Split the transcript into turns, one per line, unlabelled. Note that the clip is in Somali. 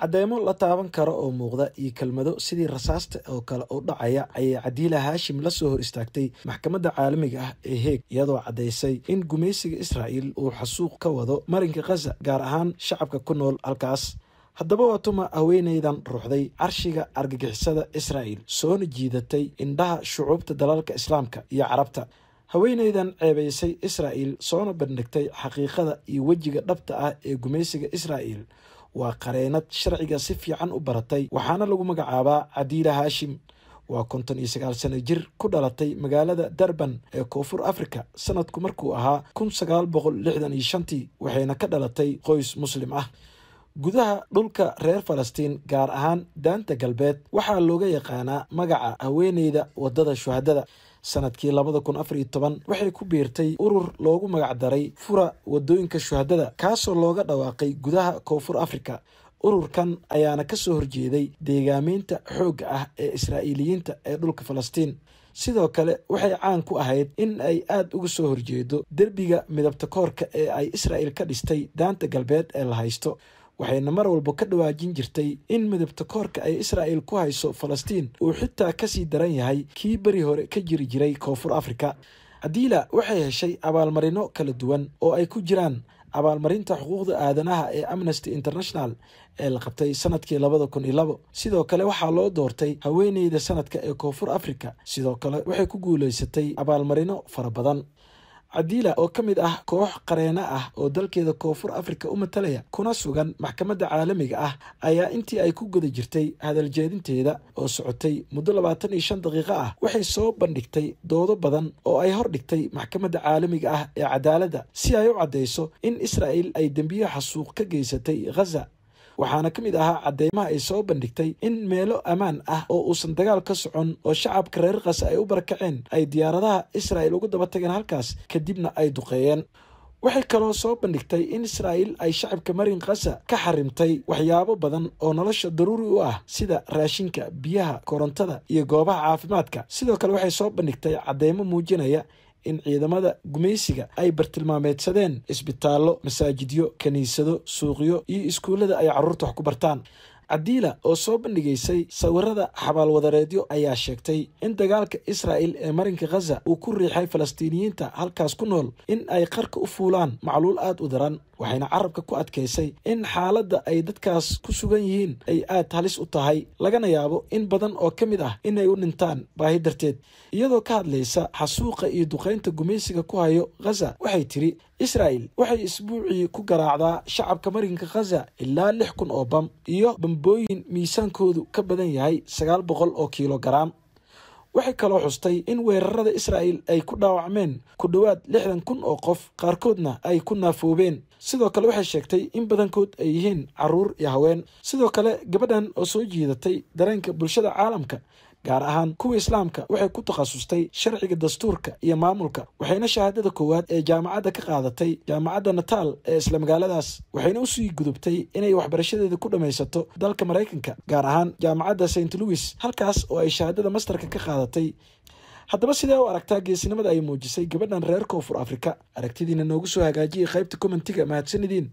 Cadeymo la taaban karo oo muuqda iyo kelmado sidii rasaasta oo kale u dhacaya ayay Cadiila Haashim la soo hor istaagtay maxkamadda caalamiga ah ee Heeg, iyadoo caddaysay in gumaysiga Israa'iil uu xasuuq ka wado marinka Khaza, gaar ahaan shacabka ku nool halkaas. Haddaba waa tuma haweeneydan ruuxday carshiga argagixisada Israa'iil, soona jiidatay indhaha shucuubta dalalka Islaamka iyo Carabta? Haweeneydan ceebaysay Israa'iil soona bandhigtay xaqiiqada iyo wejiga dhabta ah ee gumaysiga Israa'iil waa qareenad sharciga si fiican u baratay, waxaana lagu magacaabaa Cadiila Haashim. Waa 59 sano jir ku dhalatay magaalada Durban ee Koonfur Africa sanadku markuu ahaa 1965-tii, waxayna ka dhalatay qoys Muslim ah. Gudaha dhulka reer Falastiin, gaar ahaan Daanta Galbeed, waxaa looga yaqaanaa magaca haweeneyda wadada shuhadada. Sanadkii 2014 waxay ku biirtay urur loogu magacdaray Fura Wadooyinka Shuhadada, kaasoo looga dhawaaqay gudaha Koonfur Africa. Ururkan ayaana kasoo horjeeday deegaameynta xoogga ah ee Israa'iiliyiinta ee dhulka Falastiin. Sidoo kale waxay caan ku ahayd in ay aada uga soo horjeedo derbiga midabta koorka ee ay Israa'iil ka dhistay Daanta Galbeed ee la haysto, waxayna mar walba ka dhawaajin jirtay in midabta koorka ay Israa'iil ku hayso Falastiin uu xitaa kasii daran yahay kii beri hore ka jiri jiray Koonfur Afrika. Cadiila waxay heshay abaalmarino kala duwan oo ay ku jiraan abaalmarinta xuquuqda aadanaha ee Amnesty International ee la qabtay sanadkii 2002. Sidoo kale waxaa loo doortay haweeneyda sanadka ee Koonfur Africa. Sidoo kale waxay ku guuleysatay abaalmarino fara badan. Cadiila oo ka mid ah koox qareeno ah oo dalkeeda Koonfur Afrika u matalaya kuna sugan maxkamadda caalamiga ah ayaa intii ay ku guda jirtay hadaljeedinteeda oo socotay muddo 25 daqiiqo ah waxay soo bandhigtay doodo badan oo ay hordhigtay maxkamadda caalamiga ah ee cadaaladda si ay u caddeyso in Israa'iil ay dembiyo xasuuq ka geysatay Ghaza. Waxaana ka mid ahaa cadeymaha ay soo bandhigtay in meelo ammaan ah oo uusan dagaal ka socon oo shacabka reer Khasa ay u barakaceen ay diyaaradaha Israa'iil ugu daba tageen halkaas, kadibna ay duqeeyeen. Waxay kaloo soo bandhigtay in Israa'iil ay shacabka marin Khasa ka xarimtay waxyaabo badan oo nolosha daruuri u ah, sida raashinka, biyaha, korontada iyo goobaha caafimaadka. Sidoo kale waxay soo bandhigtay cadeymo muujinaya in ciidamada gumaysiga ay bartilmaameedsadeen isbitaallo, masaajidyo, kiniisado, suuqyo iyo iskuullada ay carruurta wax ku bartaan. Cadiila oo soo bandhigaysay sawirada xabaalwadareedyo ayaa sheegtay in dagaalka Israa'il ee marinka Khaza uu ku riixay Falastiiniyiinta halkaas ku nool in ay qarka u fuulaan macluul aada u daran, waxayna carabka ku adkaysay in xaaladda ay dadkaas ku sugan yihiin ay aad halis u tahay, lagana yaabo in badan oo ka mid ah inay u dhintaan baahi darteed. Iyadoo ka hadlaysa xasuuqa iyo duqeynta gumaysiga ku hayo Khaza, waxay tiri: Israa'il waxay isbuucii ku garaacdaa shacabka marinka Khaza ilaa 6000 oo bam iyo bambooyin miisaankoodu ka badan yahay 900 oo kiilogaraam. Waxay kaloo xustay in weerarada Israa'iil ay ku dhaawacmeen ku dhowaad 60,000 oo qof, qaarkoodna ay ku naafoobeen. Sidoo kale waxay sheegtay in badankood ay yihiin carruur iyo haween. Sidoo kale gabadhan oo soo jiidatay dareenka bulshada caalamka, gaar ahaan kuwa Islaamka, waxay ku takhasustay sharciga, dastuurka iyo maamulka, waxayna shahaadada koowaad ee jaamacadda ka qaadatay Jaamacadda Nataal ee isla magaaladaas, waxayna usii gudubtay inay waxbarashadeeda ku dhammaysato dalka Maraykanka, gaar ahaan Jaamacadda St Louis, halkaas oo ay shahaadada masterka ka qaadatay. Haddaba sidee u aragtaa geesinimada ay muujisay gabadhan reer Koonfur Afrika? Aragtidiina noogu soo hagaajiyay qaybta commentiga. Mahadsanidin.